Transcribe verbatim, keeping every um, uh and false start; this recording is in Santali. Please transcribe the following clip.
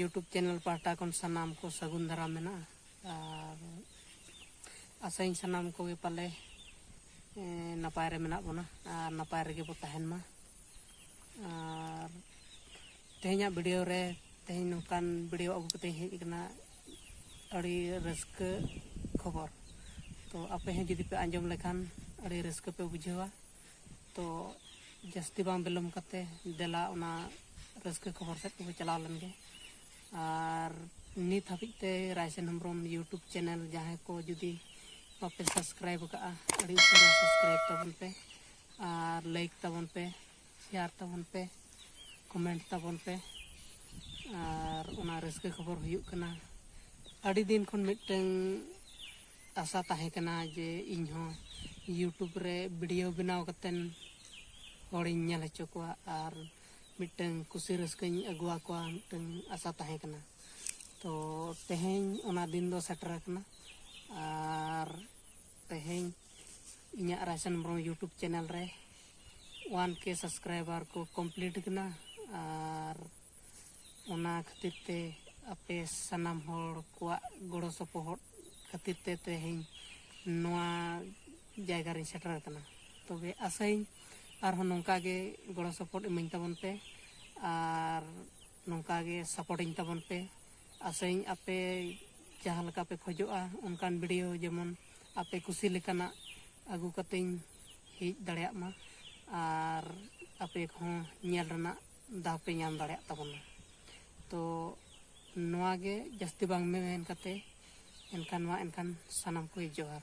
YouTube channel ᱯᱟᱦᱴᱟ ᱠᱷᱚᱱ ᱥᱟᱱᱟᱢ ᱠᱚ ᱥᱟᱹᱜᱩᱱ ᱫᱟᱨᱟᱢ ᱢᱮᱱᱟᱜᱼᱟ᱾ ᱟᱨ ᱟᱥᱟᱧ ᱥᱟᱱᱟᱢ ᱠᱚᱜᱮ ᱯᱟᱞᱮ ᱮᱸ, ᱱᱟᱯᱟᱭ ᱨᱮ ᱢᱮᱱᱟᱜ ᱵᱚᱱᱟ ᱟᱨ ᱱᱟᱯᱟᱭ ᱨᱮᱜᱮ ᱵᱚ ᱛᱟᱦᱮᱱ ᱢᱟ᱾ ᱟᱨ ᱛᱮᱦᱮᱧᱟᱜ video ᱨᱮ, ᱛᱮᱦᱮᱧ ᱱᱚᱝᱠᱟᱱ video ᱟᱹᱜᱩ ᱠᱟᱛᱮᱧ ᱦᱮᱡ ᱟᱠᱟᱱᱟ, ᱟᱹᱰᱤ ᱨᱟᱹᱥᱠᱟᱹ ᱠᱷᱚᱵᱚᱨ᱾ ᱛᱚ ᱟᱯᱮ ᱦᱚᱸ ᱡᱩᱫᱤ ᱯᱮ ᱟᱸᱡᱚᱢ ᱞᱮᱠᱷᱟᱱ ᱟᱹᱰᱤ ᱨᱟᱹᱥᱠᱟᱹ ᱯᱮ ᱵᱩᱡᱷᱟᱹᱣᱟ᱾ ᱛᱚ ᱡᱟᱹᱥᱛᱤ ᱵᱟᱝ ᱵᱤᱞᱚᱢ ᱠᱟᱛᱮ ᱫᱮᱞᱟ ᱚᱱᱟ ᱨᱟᱹᱥᱠᱟᱹ ᱠᱷᱚᱵᱚᱨ ᱥᱮᱫ ᱠᱚᱵᱚ ᱪᱟᱞᱟᱣ ᱞᱮᱱ ᱜᱮ᱾ ᱟᱨ ᱱᱤᱛ ᱦᱟᱹᱵᱤᱡ ᱛᱮ ᱨᱟᱭᱥᱮᱱ ᱦᱮᱢᱵᱨᱚᱢ YouTube channel ᱡᱟᱦᱟᱸᱭ ᱠᱚ ᱡᱩᱫᱤ ᱵᱟᱯᱮ subscribe ᱟᱠᱟᱫᱼᱟ, ᱟᱹᱰᱤ ᱩᱥᱟᱹᱨᱟ subscribe ᱛᱟᱵᱚᱱ ᱯᱮ ᱟᱨ like ᱛᱟᱵᱚᱱ ᱯᱮ, share ᱛᱟᱵᱚᱱ ᱯᱮ, comment ᱛᱟᱵᱚᱱ ᱯᱮ᱾ ᱟᱨ ᱚᱱᱟ ᱨᱟᱹᱥᱠᱟᱹ ᱠᱷᱚᱵᱚᱨ ᱦᱩᱭᱩᱜ ᱠᱟᱱᱟ, ᱟᱹᱰᱤ ᱫᱤᱱ ᱠᱷᱚᱱ ᱢᱤᱫᱴᱟᱝ ᱟᱥᱟ ᱛᱟᱦᱮᱸ ᱠᱟᱱᱟ ᱡᱮ ᱤᱧ ᱦᱚᱸ YouTube ᱨᱮ video ᱵᱮᱱᱟᱣ ᱠᱟᱛᱮᱱ ᱦᱚᱲᱤᱧ ᱧᱮᱞ ᱦᱚᱪᱚ ᱠᱚᱣᱟ ᱟᱨ ᱢᱤᱫᱴᱟᱝ ᱠᱩᱥᱤ ᱨᱟᱹᱥᱠᱟᱹᱧ ᱟᱹᱜᱩ ᱟᱠᱚᱣᱟ, ᱢᱤᱫᱴᱟᱝ ᱟᱥᱟ ᱛᱟᱦᱮᱸ ᱠᱟᱱᱟ᱾ ᱛᱚ ᱛᱮᱦᱮᱧ ᱚᱱᱟ ᱫᱤᱱ ᱫᱚ ᱥᱮᱴᱮᱨ ᱟᱠᱟᱱᱟ᱾ ᱟᱨ ᱛᱮᱦᱮᱧ ᱤᱧᱟᱹᱜ ᱨᱟᱭᱥᱮᱱ ᱦᱮᱢᱵᱨᱚᱢ YouTube channel ᱨᱮ one K subscriber ᱠᱚ complete ᱠᱟᱱᱟ᱾ ᱟᱨ ᱚᱱᱟ ᱠᱷᱟᱹᱛᱤᱨ ᱛᱮ ᱟᱯᱮ ᱥᱟᱱᱟᱢ ᱦᱚᱲ ᱠᱚᱣᱟᱜ ᱜᱚᱲᱚ ᱥᱚᱯᱚᱦᱚᱫ ᱠᱷᱟᱹᱛᱤᱨ ᱛᱮ ᱛᱮᱦᱮᱧ ᱱᱚᱣᱟ ᱡᱟᱭᱜᱟ ᱨᱤᱧ ᱥᱮᱴᱮᱨ ᱟᱠᱟᱱᱟ᱾ ᱛᱚᱵᱮ ᱟᱥᱟᱭᱟᱹᱧ ᱟᱨᱦᱚᱸ ᱱᱚᱝᱠᱟ ᱜᱮ ᱜᱚᱲᱚ ᱥᱚᱯᱚᱦᱚᱫ ᱤᱢᱟᱹᱧ ᱛᱟᱵᱚᱱ ᱯᱮ ᱟᱨ ᱱᱚᱝᱠᱟ ᱜᱮ supportᱤᱧ ᱛᱟᱵᱚᱱ ᱯᱮ᱾ ᱟᱥᱟᱭᱟᱹᱧ ᱟᱯᱮ ᱡᱟᱦᱟᱸ ᱞᱮᱠᱟ ᱯᱮ ᱠᱷᱚᱡᱚᱜᱼᱟ ᱚᱱᱠᱟᱱ video ᱡᱮᱢᱚᱱ ᱟᱯᱮ ᱠᱩᱥᱤ ᱞᱮᱠᱟᱱᱟᱜ ᱟᱹᱜᱩ ᱠᱟᱛᱮᱧ ᱦᱮᱡ ᱫᱟᱲᱮᱭᱟᱜ ᱢᱟ ᱟᱨ ᱟᱯᱮ ᱠᱚᱦᱚᱸ ᱧᱮᱞ ᱨᱮᱱᱟᱜ ᱫᱟᱣ ᱯᱮ ᱧᱟᱢ ᱫᱟᱲᱮᱭᱟᱜ ᱛᱟᱵᱚᱱᱟ᱾ ᱛᱚ ᱱᱚᱣᱟ ᱜᱮ ᱡᱟᱹᱥᱛᱤ ᱵᱟᱝ ᱢᱮᱱ ᱠᱟᱛᱮ ᱮᱱᱠᱷᱟᱱ ᱢᱟ ᱮᱱᱠᱷᱟᱱ ᱥᱟᱱᱟᱢ ᱠᱚᱜᱮ ᱡᱚᱦᱟᱨ᱾